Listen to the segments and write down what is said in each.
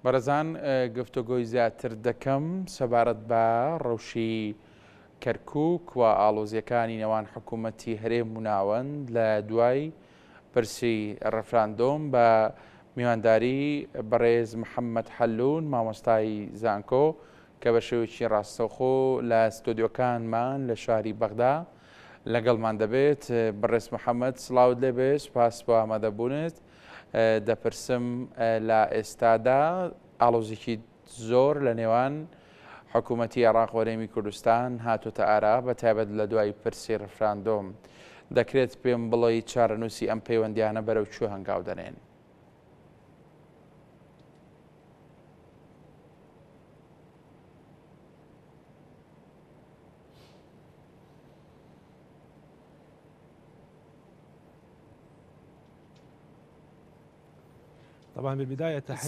بەڕێزان گفتوگۆی زیاتر دەکەم سەبارەت بە ڕەوشی کەرکوک و ئاڵۆزیەکانی نێوان حکوومەتی هەرێم و ناوەند لە دوای پرسی ڕفراندۆم بە میوانداری بەڕێز محەممەد حەلون مامۆستای زانکۆ کە بە شێوەیەکی ڕاستەوخۆ لە ستۆدیۆکانمان لە شاری بەغدا لەگەڵمان دەبێت. بەڕێز محەممەد سڵاوت لێبێ، سوپاس بۆ ئامادەبوونت. دەپرسم لە ئێستادا ئاڵۆزیی زۆر لە نێوان حکوومەتی عێراق و هەرێمی کوردستان هاتۆتە ئارا، بە تایبەت لە دوای پرسی ڕفراندۆم. دەکرێت پێم بڵێی چارەنووسی ئەم پەیوەندیانە بەرەو کوێ هەنگاو دەنێن؟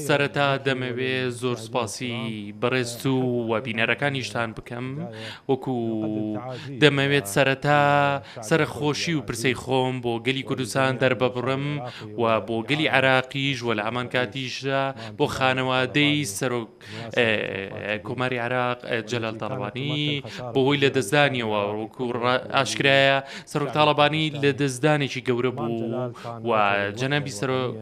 سەرەتا دەمەوێ زۆر سوپاسی بەڕێزت و و بینەرەکانیشتان بکەم وەکو دەمەوێت سەرەتا سەرەخۆشی و پرسەی خۆم بۆ گەلی کوردستان دەرببڕم و بۆ گەلی عێراقیش و لە هەمان کاتیشدا بۆ خانەوادەی سەرۆک کۆماری عێراق جەلال تاڵەبانی بەهۆی لەدەستدانیەوە وەکو ئاشکرایە سەرۆک تاڵەبانی لەدەستدانێکی گەورە بوو و جەنابی سەرۆک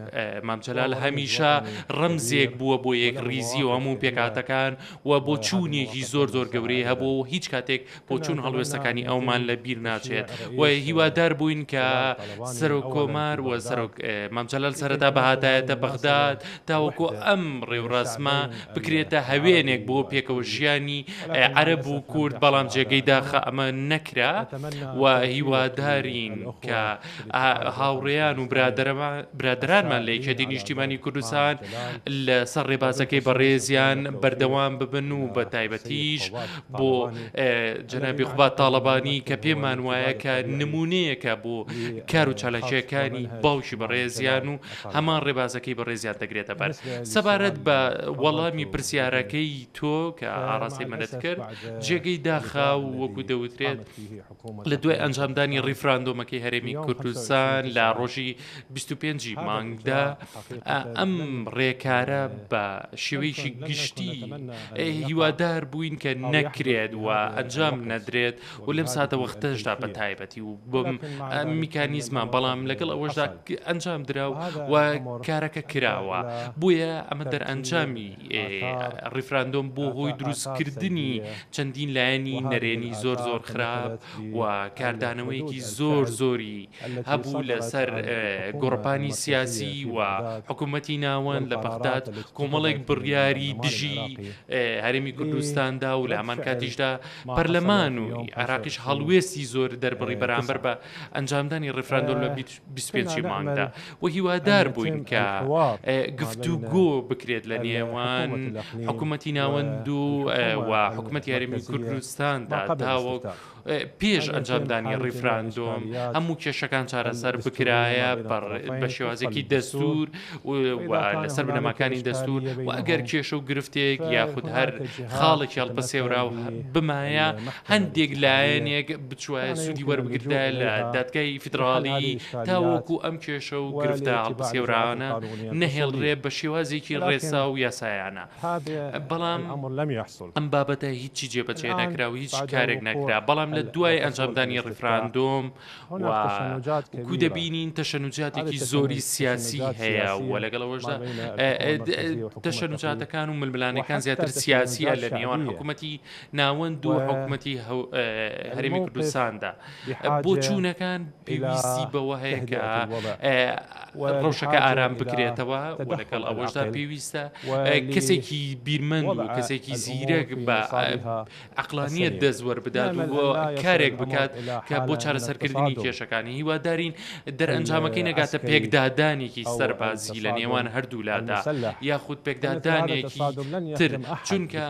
مام جەلال هەمیشە ڕەمزێک بووە بۆ یەکڕیزی و هەموو پێکهاتەکان و بۆچوونێکی زۆر زۆر گەورەی هەبوو و هیچ کاتێک بۆچوون هەڵوێستەکانی ئەومان لە بیر ناچێت و هیوادار بووین کە سەرۆک کۆمار و سەرۆک مام جەلال سەرەتا بهاتایەتە بەغداد تاوەکو ئەم ڕێوڕەسمە بکرێتە هەوێنێک بۆ پێکەوە ژیانی عەرەب و کورد بەڵام جێگەی داخە ئەمە نەکرا و هیوادارین کە هاوڕێیان و برادەرانمان لە یەکێتی نیشتیمانی کوردستان لەسەر ڕێبازەکەی بەڕێزیان بەردەوام ببن و بە تایبەتیش بۆ جەنابی قوباد تاڵەبانی کە پێمان وایە کە نمونەیەکە بۆ کار و چالاکیەکانی باوکی بەڕێزیان و هەمان ڕێبازەکەی بەڕێزیان دەگرێتە بەر. سەبارەت بە وەڵامی پرسیارەکەی تۆ کە ئاڕاستەی منت کرد، جێگەی داخە و وەکو دەوترێت لە دوای ئەنجامدانی ڕیفراندۆمەکەی هەرێمی کوردستان لە ڕۆژی 25 ی مانگدا ئەم ڕێکارە بە شێوەیەکی گشتی هیوادار بووین کە نەکرێت و ئەنجام نەدرێت و لەم ساتەوەختەشدا بە تایبەتی و بەم میکانیزمە بەڵام لەگەڵ ئەوەشدا ئەنجام درا و کارەکە کراوە بۆیە ئەمە دەرئەنجامی ڕیفراندۆم بۆ هۆی دروستکردنی چەندین لایەنی نەرێنی زۆر زۆر خراپ و کاردانەوەیەکی زۆر زۆری هەبوو لەسەر گۆڕپانی سیاسی و حکوومەتی ناوەند لە بەغداد کۆمەڵێک بڕیاری دژی هەرێمی کوردستاندا و لە هەمان کاتیشدا پەرلەمان و عێراقیش هەڵوێستی زۆر دەربڕی بەرامبەر بە ئەنجامدانی ڕیفراندۆم لە 25 مانگدا و هیوادار بووین کە گفتوگۆ بکرێت لە نێوان حکوومەتی ناوەند و حکوومەتی هەرێمی کوردستاندا تاوەک پێش ئەنجامدانی ڕیفراندۆم هەموو کێشەکان چارەسەر بکرایە بە شێوازێکی دەستور و لەسەر بنەماکانی دەستور و ئەگەر کێشە و گرفتێک یاخود هەر خاڵێکی هەڵپەسێوراو بمایە هەندێک لایەنێک بچوایە سوودی وەربگردایە لە دادگای فیدراڵی تاوەکو ئەم کێشە و گرفتە هەڵپەسێوراوانە نەهێڵرێ بە شێوازێکی ڕێسا و یاسایانە بەڵام ئەم بابەتە هیچی جێبەجێ نەکرا و هیچ کارێک نەکرا بەڵام لە دوای ئەنجامدانی ڕیفراندۆم و وەکو دەبینین تەشەنوجاتێکی زۆری سیاسی هەیە و لەگەڵ ئەوەشدا تەشەنوجاتەکان و ململانێکان زیاتر سیاسیە لە نێوان حکوومەتی ناوەند و حکوومەتی هەرێمی کوردستاندا بۆچوونەکان پێویستی بەوە هەیە کە ڕەوشەکە ئارام بکرێتەوە و لەگەڵ ئەوەشدا پێویستە کەسێکی بیرمەند و کەسێکی زیرەک بە عەقڵانیەت دەست وەربدات و بۆ کارێک بکات کە بۆ چارەسەرکردنی کێشەکانی هیوادارین دەرئەنجامەکەی نەگاتە پێکدادانێکی سەربازی لە نێوان هەردوولادا یاخود پێکدادانێکی تر چونکە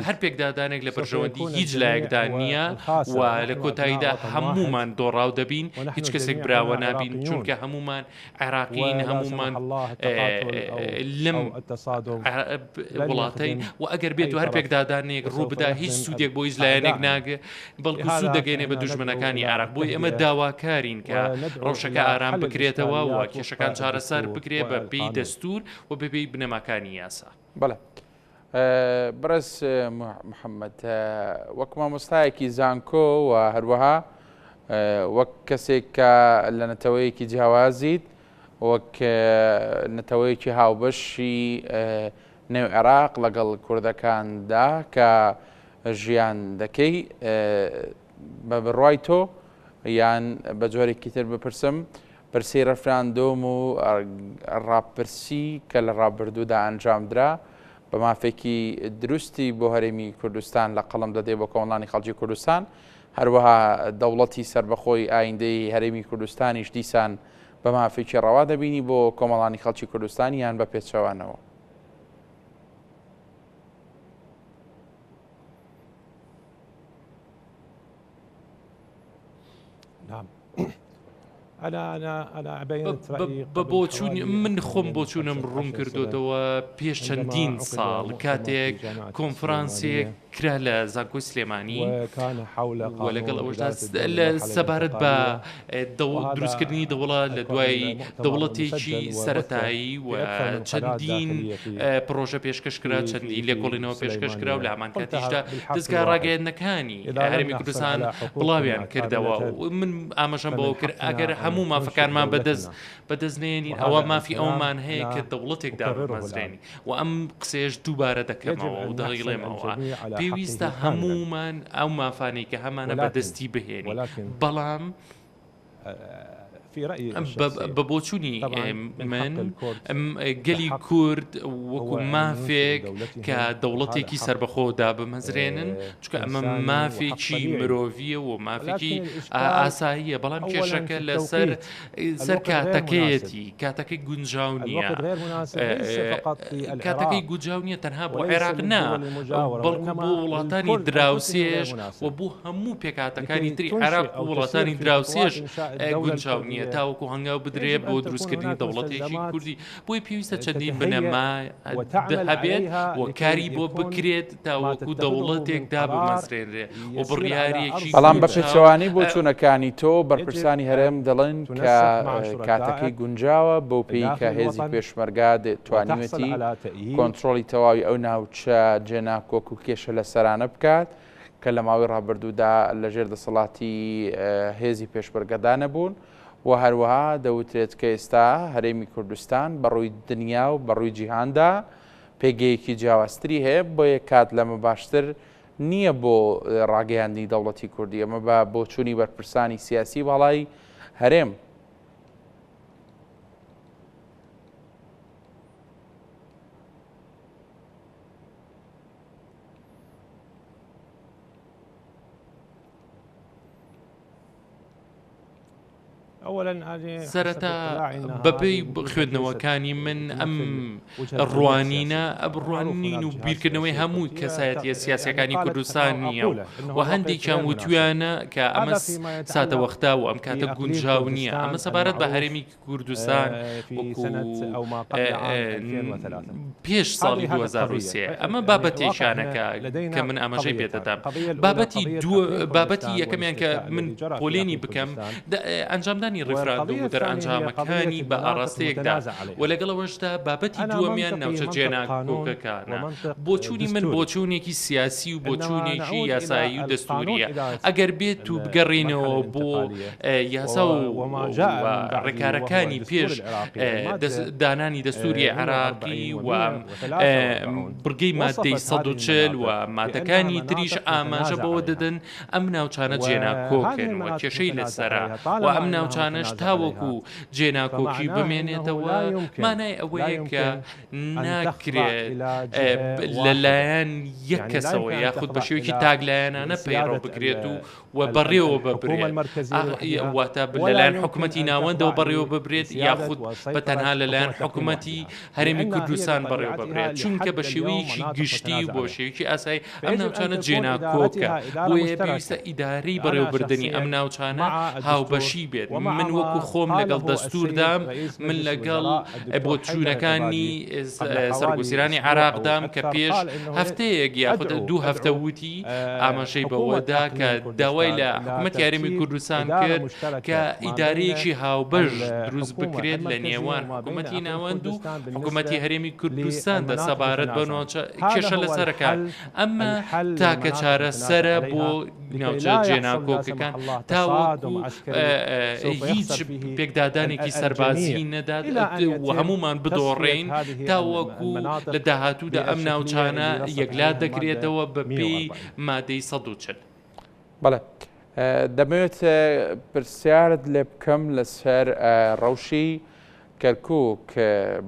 هەر پێکدادانێک لە بەرژەوەندی هیچ لایەکدا نییە و لە کۆتاییدا هەموومان دۆڕاو دەبین هیچ کەسێک براوە نابین چونکە هەموومان عێراقین هەموومان لەم وڵاتەین و ئەگەر بێت و هەر پێکدادانێک ڕوو بدا هیچ سوودێک بۆ هیچ لایەنێک ناگە بەڵکو سوود. دەگەینێ بە دوژمنەکانی عێراق، بۆیە ئێمە داواکارین کە ڕەوشەکە ئارام بکرێتەوە و کێشەکان چارەسەر بکرێ بە پێی دەستوور و بە پێی بنەماکانی یاسا. بەڵێ بەڕێز محەممەد وەک مامۆستایەکی زانکۆ و هەروەها وەک کەسێک کە لە نەتەوەیەکی جیاوازیت وەک نەتەوەیەکی هاوبەشی نێو عێراق لەگەڵ کوردەکاندا کە ژیان دەکەی بە بڕوای تۆ یان بە جۆرێکی تر بپرسم پرسی ڕفراندۆم و ڕاپرسی کە لە ڕابردوودا ئەنجامدرا بە مافێکی دروستی بۆ هەرێمی کوردستان لە قەڵم دەدێ بۆ کۆمەڵانی خەڵکی کوردستان هەروەها دەوڵەتی سەربەخۆی ئایندەی هەرێمی کوردستانیش دیسان بە مافێکی ڕەوا دەبینی بۆ کۆمەڵانی خەڵکی کوردستان یان بە پێچەوانەوە؟ بە بۆچوونی من خۆم بۆچوونم ڕوون کردوتەوە پێش چەندین ساڵ کاتێک کۆنفرانسێک کرا لە زانکۆی سلێمانی و لەگەڵ ئەوەشدا لە سەبارەت بە دروستکردنی دەوڵەت لە دوای دەوڵەتێکی سەتایی و چەندین پرۆژە پێشکەش کرا چەندین لێکۆڵینەوە پێشکەش کرا و لە هەمان کاتیشدا دەزگا ڕاگەیاندنەکانی هەرێمی کوردستان بڵاویان کردەوە و من ئاماژەم بەوە کرد ئەگەر هەموو مافەکانمان بەدەست بەدەست نێنین ئەوە مافی ئەومان هەیە کە دەوڵەتێک دابمەزرێنین و ئەم قسەیەش دووبارە دەکەمەوە و دەیڵێمەوە پێویستە هەموومان ئەو مافانەی کە هەمانە بەدەستی بهێنین بەڵام بە بۆچوونی من گەلی کورد وەکو مافێک کە دەوڵەتێکی سربەخۆ دابمەزرێنن چکە ئەمە مافێکی مرۆڤیە و مافێکی ئاساییە بەڵام کێشەکە لەسەر سەر کاتەکەیەتی کاتەکەی گونجاو نییە کاتەکەی گونجاو نییە تەنها بۆ عێراق نا بەڵکو بۆ وڵاتانی دراوسێش و بۆ هەموو پێکهاتەکانی تری عێراق و وڵاتانی دراوسێش گونجاو نییە تاوەکو هەنگاو بدرێ بۆ دروستکردنی دەوڵەتێکی کوردی بۆی پێویستە چەندین بنەما هەبێت و کاری بۆ بکرێت تاوەکو دەوڵەتێک دابمەزرێنرێ و بڕیارێکی بەڵام بە پێچەوانەی بۆچوونەکانی تۆ بەرپرسانی هەرێم دەڵێن کە کاتەکەی گونجاوە بەو پێی کە هێزی پێشمەرگە توانیوێتی کۆنترۆڵی تەواوی ئەو ناوچە جێناکۆک و کێشە لەسەرانە بکات کە لە ماوەی ڕابردوودا لەژێر دەسەڵاتی هێزی پێشمەرگەدا نەبوون و هەروەها دەوترێت کە ئێستا هەرێمی کوردستان بەڕووی دنیا و بەڕووی جیهاندا پێگەیەکی جیاوازتری هەیە، بۆیە کات لەمە باشتر نییە بۆ ڕاگەیاندنی دەوڵەتی کوردی، ئەمە بە بۆچوونی بەرپرسانی سیاسی باڵای هەرێم. سەرەتا بەپێی خوێندنەوەکانی من ئەم ڕوانینە ئەم ڕوانین و بیرکردنەوەی هەموو کەسایەتیە سیاسەکانی کوردستان نییە و هەندێکیان وتویانە کە ئەمە ساتەوەختە و ئەم کاتە گونجاو نییە ئەمە سەبارەت بە هەرێمی کوردستان وەکو پێش ساڵی 2023 ئەمە بابەتێکیانەکە کە من ئاماژەی پێدەدام بابەتی بابەتی یەکەمیان کە من پۆلێنی بکەم ئەنجامدانی ڕیفراندۆم و دەرئەنجامەکانی بە ئاڕاستەیەکدا و لەگەڵەوەشدا بابەتی دووەمیان ناوچە جێناکۆکەکانە بۆچوونی من بۆچوونێکی سیاسی و بۆچوونێکی یاسایی و دەستوریە ئەگەر بێت و بگەڕینەوە بۆ یاسا و ڕێکارەکانی پێش دانانی دەستوری عێراقی و بڕگەی مادەی 140 و مادەکانی تریش ئاماژە بەوە دەدەن ئەم ناوچانە جێناکۆکن و کێشەی لەسەرە و ئەم ناوچانەش تاوەکو جێناکۆکی بمێنێتەوە مانای ئەوەیە کە ناکرێت لەلایەن یەک کەسەوە یاخود بە شێوەیەکی تاکلایەنانە پەیڕەو بکرێت و و بەڕێوە ببرێت، واتە لەلایەن حکومەتی ناوەندەوە بەڕێوە ببرێت یاخود بە تەنها لەلایەن حکومەتی هەرێمی کوردستان بەڕێوە ببرێت، چونکە بە شێوەیەکی گشتی و بۆ شێوەیەکی ئاسایی ئەم ناوچانە جێناکۆکە، بۆیە پێویستە ئیدارەی بەڕێوەبردنی ئەم ناوچانە هاوبەشی بێت. من وەکو خۆم لەگەڵ دەستوردام، من لەگەڵ بۆچوونەکانی سەرۆکوەزیرانی عێراقدام کە پێش هەفتەیەک یاخود دوو هەفتە وتی ئاماژەی بەوەدا کە داوای لە حکومەتی هەرێمی کوردستان کرد کە ئیدارەیەکی هاوبەش دروست بکرێت لە نێوان حکومەتی ناوەند و حکومەتی هەرێمی کوردستاندا سەبارەت بە ناوچە کێشە لەسەرەکان. ئەمە تاکە چارەسەرە بۆ ناوچە جێناکۆکەکان تاوەکو هیچ پێکدادانێکی سەربازی نەدات و هەمومان بدۆڕێین تاوەکو لە داهاتوودا ئەم ناوچانە یەکلا دەکرێتەوە بە پێی مادەی 140. بەڵێ دەمەوێت پرسیارت لێ بکەم لەسەر ڕەوشی کەرکک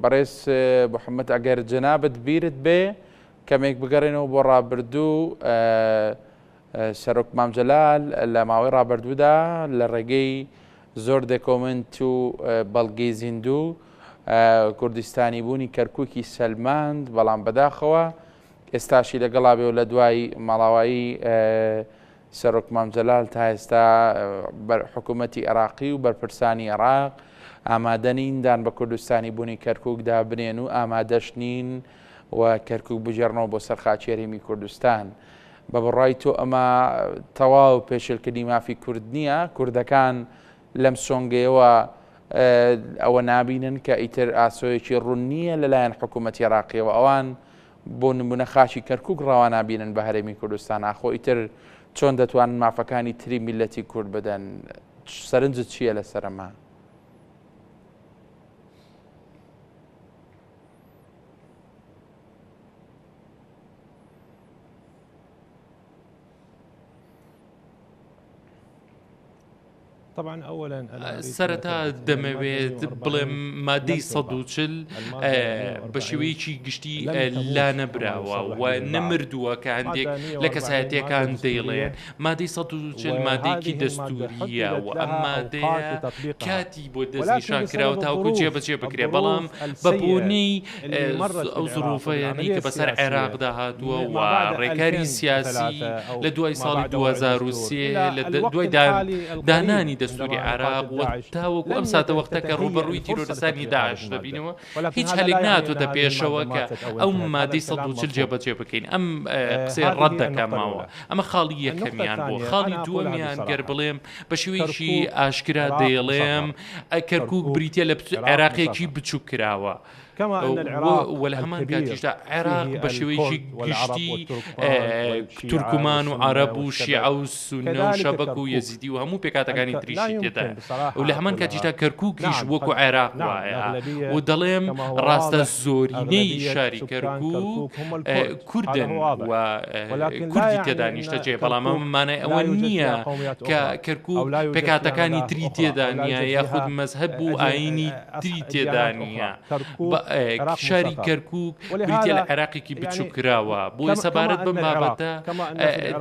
بەڕێز محەممەد ئەگەر جەنابت بیرت بێ کەمێک بگەڕێنەوە بۆ ڕابردوو، سەرۆک مام جەلال لە ماوەی ڕابردوودا لە ڕێگەی زۆر دەکۆمنت و بەڵگەی زیندوو کوردستانی بوونی کەرکووکی سەلماند، بەڵام بەداخەوە ئێستاشی لەگەڵا بێ و لە دوای ماڵاوایی سەرۆک مام جەلال تا ئێستا حکوومەتی عێراقی و بەرپرسانی عێراق ئامادە نین دان بە کوردستانی بوونی کەرکووکدا بنێن و ئامادەش نین و کەرکوک بگێڕنەوە بۆ سەر خاکی هەرێمی کوردستان. بە بڕوای تۆ ئەمە تەواو پێشێلکردنی مافی کورد نییە؟ کوردەکان لەم سۆنگەیەوە ئەوە نابینن کە ئیتر ئاسۆیەکی ڕوون نییە لەلایەن حکوومەتی عێراقیەوە ئەوان بۆ نمونە خاکی کەرکک ڕەوا نابینن بە هەرێمی کوردستان ئاخۆ ئیتر چۆن دەتوانن مافەکانی تری میللەتی کورد بدەن سەرنجت چییە لەسەر ئەمە؟ سەرەتا دەمەوێت بڵێم مادەی 140 بە شێوەیەکی گشتی لا نەبراوە و نەمردووە کە هەندێک لە کەسایەتەکان دەیڵێن مادەی 140 مادەیەکی دەستوریە و ئەم مادەیە کاتی بۆ دەستنیشان کراوە تاوەکو جێبەجێ بکرێت، بەڵام بە بۆنەی ئەو زروفەیانەی کە بەسەر عێراقدا هاتووە و ڕێکاری سیاسی لە دوای ساڵی 2003 لە دوای دانانی دەستوری عێراق و تاوەکو ئەم ساتەوەختە کە ڕووبەڕووی تیرۆرستانی داعش دەبینەوە هیچ هەلێک ناتۆتە پێشەوە کە ئەو مادەی 140 جێبەجێ بکەین ئەم قسەی ڕەت دەکەمەوە ئەمە خاڵی یەکەمیان بوو خاڵی دووەمیان گەر بڵێم بە شێوەیەکی ئاشکرا دەیڵێم کەرکک بریتە لە عێراقێکی بچووک کراوە. و لە هەمان کاتیشدا عێراق بە شێوەیەکی گشتی تورکمان و عرب و شیعە و سونە و شەبەک و یەزیدی و هەموو پێکاتەکانی تریشی تێدایە و لە هەمان کاتیشدا کەرکووکیش وەکو عێراق وایە و دەڵێم ڕاستە زۆرینەی شاری کەرکووک کوردن و کوردی تێدا نیشتەجێ بەڵام ئەمە مانای ئەوە نییە کە کەرکووک پێکهاتەکانی تری تێدا نییە یاخود مەزهەب و ئایینی تری تێدا نییە شاری کەرکووک بریتە لە عێراقێکی بچووکراوە بۆیە سەبارەت بەم بابەتە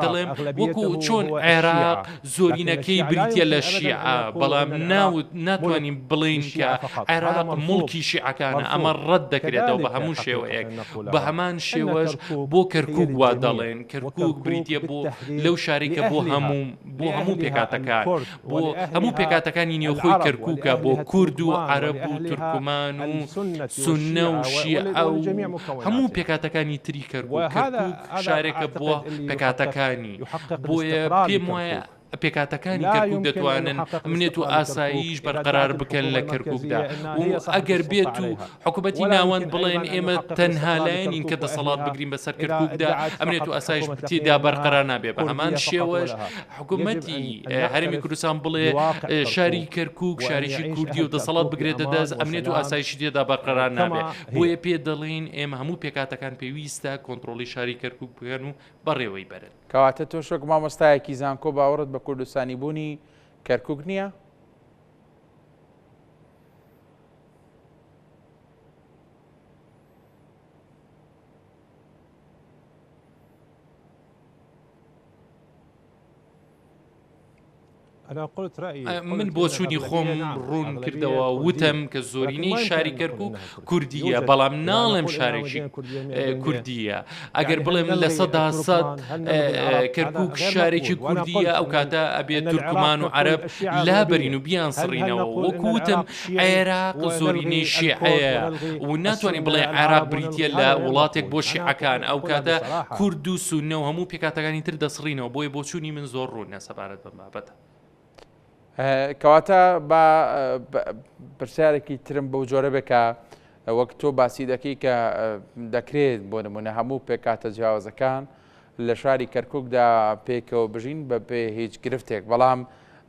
دەڵێم وەکو چۆن عێراق زۆرینەکەی بریتیە لە شیعە، بەڵام ناوت ناتوانین بڵێین کە عێراق موڵکی شیعەکانە، ئەمە ڕەت دەکرێتەوە بە هەموو شێوەیەک، بە هەمان شێوەش بۆ کەرکوک وا دەڵێن، کەرکوک بریتیە بۆ لەو شارەی کە بۆ هەموو بۆ هەموو پێکهاتەکان، بۆ هەموو پێکهاتەکانی نێوخۆی کەرکوکە، بۆ کورد و عەرەب و تورکمان و سوننە و شیعە و هەموو پێکهاتەکانی تری کەرکوک، کەرکوک شارێکە بۆ پێکهاتەکانی. بۆیە پێم وایە پێکهاتەکانی کەرکوک دەتوانن ئەمنیەت و ئاسایش بەرقەرار بکەن لە کەرکوکدا و ئەگەر بێت و حکوومەتی ناوەند بڵێن ئێمە تەنها لایەنین کە دەسەڵات بگرین بەسەر کەرکوکدا ئەمنیەت و ئاسایش تێدا بەرقەرار نابێ بە هەمان شێوەش حکوومەتی هەرێمی کوردستان بڵێ شاری کەرکوک شارێکی کوردی و دەسەڵات بگرێتە دەست ئەمنیەت و ئاسایشی تێدا بەرقەرار نابێ بۆیە پێ دەڵێین ئێمە هەموو پێکهاتەکان پێویستە کۆنتڕۆڵی شاری کەرکوک بکەن و بەڕێوەی بەرن. کەواتە تۆش وەک مامۆستایەکی زانکۆ باوەڕت بە کوردستانی بوونی کەرکوک نییە؟ من بۆچوونی خۆم ڕوون کردەوە وتم کە زۆرینەی شاری کەرکک کوردیە بەڵام ناڵێم شارێکی کوردیە ئەگەر بڵێم 100% کەرکک شارێکی کوردیە ئەو کاتە ئەبێت تورکمان و عەرب لابەرین و بیان سڕینەوە وەکوتم عێراق زۆرینەی شیعەیە و ناتوانین بڵێ عێراق بریتە لە وڵاتێک بۆ شیعەکان ئەو کاتە کورد و سونە و هەموو پێکاتەکانی تر دەسڕینەوە بۆیە بۆچوونی من زۆر ڕوونە سەبارەت بەم بابەتە. کەواتە با پرسیارێکی ترم بەو جۆرە بێ کە وەک تۆ باسی دەکەی کە دەکرێت بۆ نمونە هەموو پێکاتە جیاوازەکان لە شاری کەرککدا پێکەوە بژین بە پێ هیچ گرفتێک بەڵام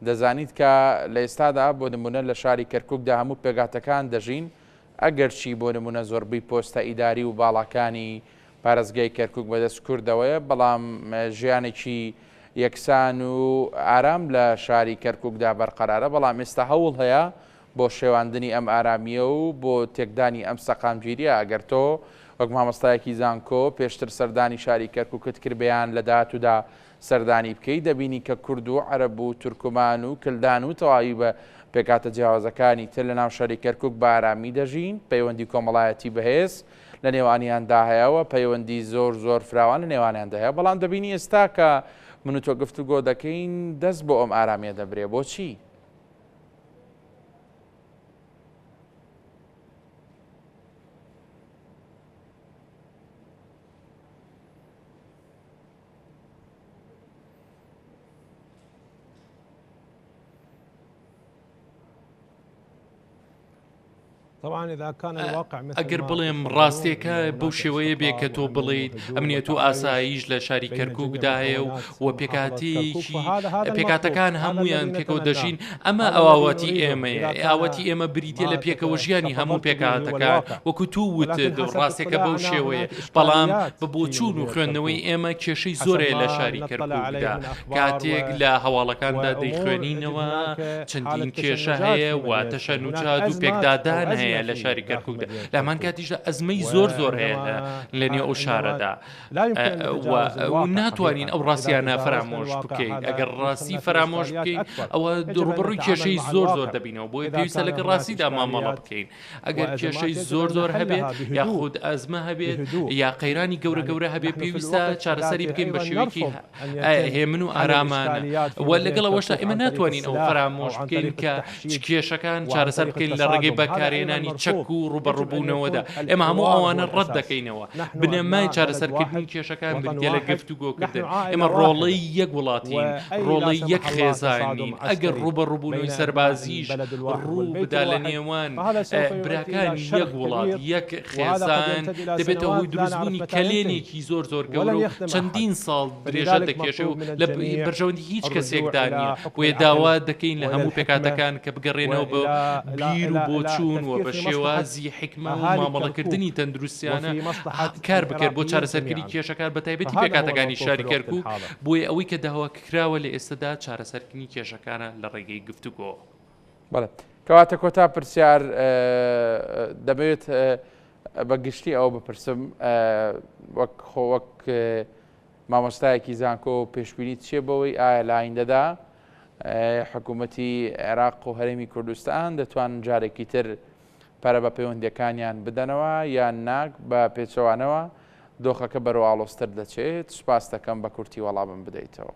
دەزانیت کە لە ئێستادا بۆ نمونە لە شاری کەرککدا هەموو پێکاتەکان دەژین ئەگەرچی بۆ نمونە زۆربەی پۆستە ئیداری و باڵاکانی پارێزگای کەرکوک بەدەست کوردەوەیە، بەڵام ژیانێکی یەکسان و ئارام لە شاری کەرکوکدا بەرقەرارە، بەڵام ئێستا هەوڵ هەیە بۆ شێواندنی ئەم ئارامییە و بۆ تێکدانی ئەم سەقامگیرییە، ئەگەر تۆ وەک مامۆستایەکی زانکۆ پێشتر سەردانی شاری کەرکوکت کردبێ یان لە داهاتوودا سەردانی بکەی دەبینی کە کورد و عەرەب و تورکمان و کلدان و تەواوی بە پێکهاتە جیاوازەکانی تر لە ناو شاری کەرکوک بە ئارامی دەژین، پەیوەندی کۆمەڵایەتی بەهێز لە نێوانیاندا هەیە و پەیوەندی زۆر زۆر فراوان لە نێوانیاندا هەیە، بەڵام دەبینی ئێستا کە من و تۆ گفتوگۆ دەکەین دەست بۆ ئەم ئارامیە دەبرێ، بۆچی؟ ئەگەر بڵێم ڕاستیەکە بەو شێوەیە بێ کە تۆ بڵێیت ئەمنیەت و ئاسایش لە شاری کەرکووکدا هەیە و و پێکهاتەیەکی پێکهاتەکان هەمویان پێکەوە دەژین ئەمە ئاواتی ئێمەیە ئاواتی ئێمە بریتە لە پێکەوە ژیانی هەموو پێکهاتەکان وەکو تو وتت ڕاستێکە بەو شێوەیە بەڵام بە بۆچوون و خوێندنەوەی ئێمە کێشەی زۆرەیە لە شاری کەرکووکدا کاتێک لە هەواڵەکاندا دەیخوێنینەوە چەندین کێشە هەیە و تەشەنوجات و پێکدادان هەیە لە شاری کەرکووکدا لە هەمان کاتیشدا ئەزمەی زۆر زۆر هەیە لە نێو ئەو شارەدا و ناتوانین ئەو ڕاستیانە فەرامۆش بکەین ئەگەر ڕاستی فەرامۆش بکەین ئەوە ڕووبەڕووی کێشەی زۆر زۆر دەبینەوە بۆیە پێویستە لەگەڵ ڕاستیدا مامەڵە بکەین. ئەگەر کێشەی زۆر زۆر هەبێت یاخود ئەزمە هەبێت یا قەیرانی گەورە گەورە هەبێت پێویستە چارەسەری بکەین بە شێوەیەکی هێمن و ئارامانە و لەگەڵ ئەوەشدا ئێمە ناتوانین ئەو فەرامۆش بکەین کە کێشەکان چارەسەر بکەین لە ڕێگەی بەکارهێنانی چەک و ڕووبەڕووبوونەوەدا ئێمە هەموو ئەوانە ڕەت دەکەینەوە بنەمای چارەسەرکردنی کێشەکان بریتیە لە گفتوگۆکردن ئێمە ڕۆڵەی یەک وڵاتین ڕۆڵەی یەک خێزانین ئەگەر ڕووبەڕووبوونەوەی سەربازیش ڕوو بدا لە نێوان براکانی یەک وڵات یەک خێزان دەبێتە هۆی دروستبوونی کەلێنێکی زۆر زۆر گەورە و چەندین ساڵ درێژە دەکێشێ و لە بەرژەوەندی هیچ کەسێکدا نییە بۆیە داوا دەکەین لە هەموو پێکهاتەکان کە بگەڕێنەوە بۆ بیر و بۆچوون و بە شێوازی حیکمە و مامەڵەکردنی تەندروستیانە کار بکەن بۆ چارەسەرکردنی کێشەکان بە تایبەتی پێکهاتەکانی شاری کەرکوک بۆیە ئەوەی کە داوا کراوە لە ئێستەدا چارەسەرکردنی کێشەکانە لە ڕێگەی گفتوگۆوە. بەڵێ کەواتە کۆتا پرسیار دەمەوێت بە گشتی ئەوە بپرسم وەک خۆ وەک مامۆستایەکی زانکۆ پێشبینی چیە بەوەی ئایا لە ئایندەدا حکوومەتی عێراق و هەرێمی کوردستان دەتوانن جارێکی تر پەرە بە پەیوەندیەکانیان بدەنەوە یان نا بە پێچەوانەوە دۆخەکە بەرەو ئاڵۆزتر دەچێت سوپاست دەکەم بە کورتی وەڵامم بدەیتەوە.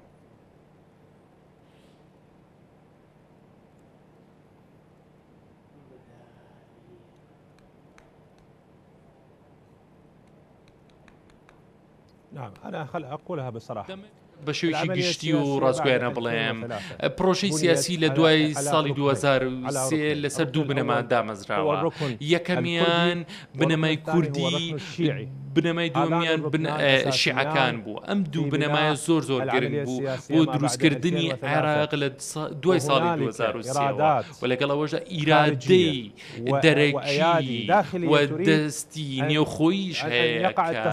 بە شێوەیەکی گشتی و ڕاستگۆیانە بڵێم پرۆژەی سیاسی لە دوای ساڵی 2023 لەسەر دوو بنەما دامەزراوە یەکەمیان بنەمای کوردی بنەمای دووەمیان شیعەکان بوو ئەم دوو بنەمایە زۆر زۆر گرنگ بوو بۆ دروستکردنی عێراق لە دوای ساڵی 2023 و لەگەڵ ئەوەشدا ئیرادەی دەرەکی و دەستی نێوخۆییش هەیە کە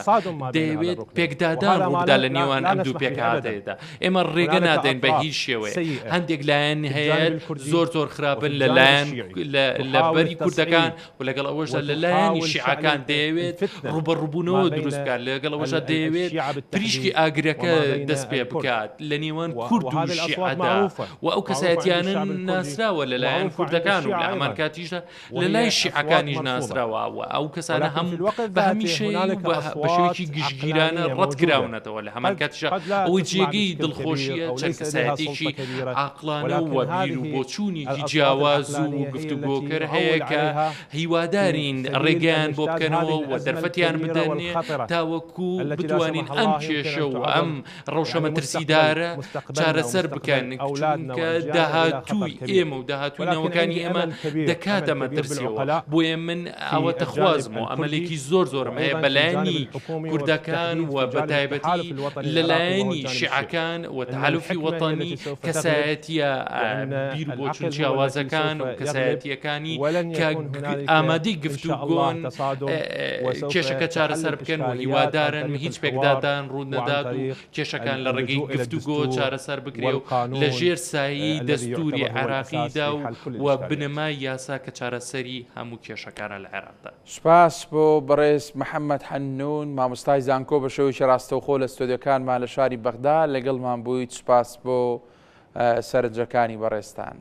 دەیەوێت پێکدادان ڕووبدا لە نێوان ئەم دوو پێکهاتەیەدا. ئێمە ڕێگە نادەین بە هیچ شێوەیەک هەندێک لایەن هەیە زۆر زۆر خراپن لە لایەن لە بەری کوردەکان و لەگەڵ ئەوەشدا لە لایەنی شیعەکان دەیەوێت ڕووبەڕووبوونەوە. کۆبوونەوە دروست بکات، لەگەڵ ئەوەشدا دەیەوێت پریشکی ئاگرەکە دەست پێ بکات لە نێوان کورد و شیعەدا و ئەو کەسایەتیانە ناسراوە لەلایەن کوردەکان و لە هەمان کاتیشدا لە لای شیعەکانیش ناسراوە و ئەو کەسانە هەم بە هەمیشەیی و بە شێوەیەکی گشتگیرانە ڕەتکراونەتەوە لە هەمان کاتیشدا ئەوەی جێگەی دڵخۆشییە چەند کەسایەتیەکی عاقڵانە و بیر و بۆچوونێکی جیاواز و گفتوگۆکەر هەیە کە هیوادارین ڕێگەیان بۆ بکەنەوە و دەرفەتیان بدەنێ تاوەکو بتوانین ئەم کێشە و ئەم ڕەوشە مەترسیدارە چارەسەر بکەن، چونکە داهاتووی ئێمە و داهاتووی نەوەکانی ئێمە دەکاتە مەترسیەوە، بۆیە من ئاواتەخوازم و ئەمەلێکی زۆر زۆرم هەیە بە لایەنی کوردەکان و بە تایبەتی لە لایەنی شیعەکان و تەحالوفی وەتەنی کەسایەتیە بیر و بۆچوون جیاوازەکان و کەسایەتیەکانی کە ئامادەی گفتوگۆن کێشەکە چارەسەر بکەن و هیوادارن هیچ پێکدادان ڕوو نەدات و کێشەکان لە ڕێگەی گفتوگۆ چارەسەر بکرێ و لە ژێر سایەی دەستوری عێراقیدا و بنەمای یاسا کە چارەسەری هەموو کێشەکانە لە عێراقدا. سوپاس بۆ بەڕێز محەمەد حەنون مامۆستای زانکۆ بە شێوەیەکی ڕاستەوخۆ لە ستۆدیۆکانمان لە شاری بەغدا لەگەڵمان بوویت سوپاس بۆ سەرنجەکانی بەڕێزتان.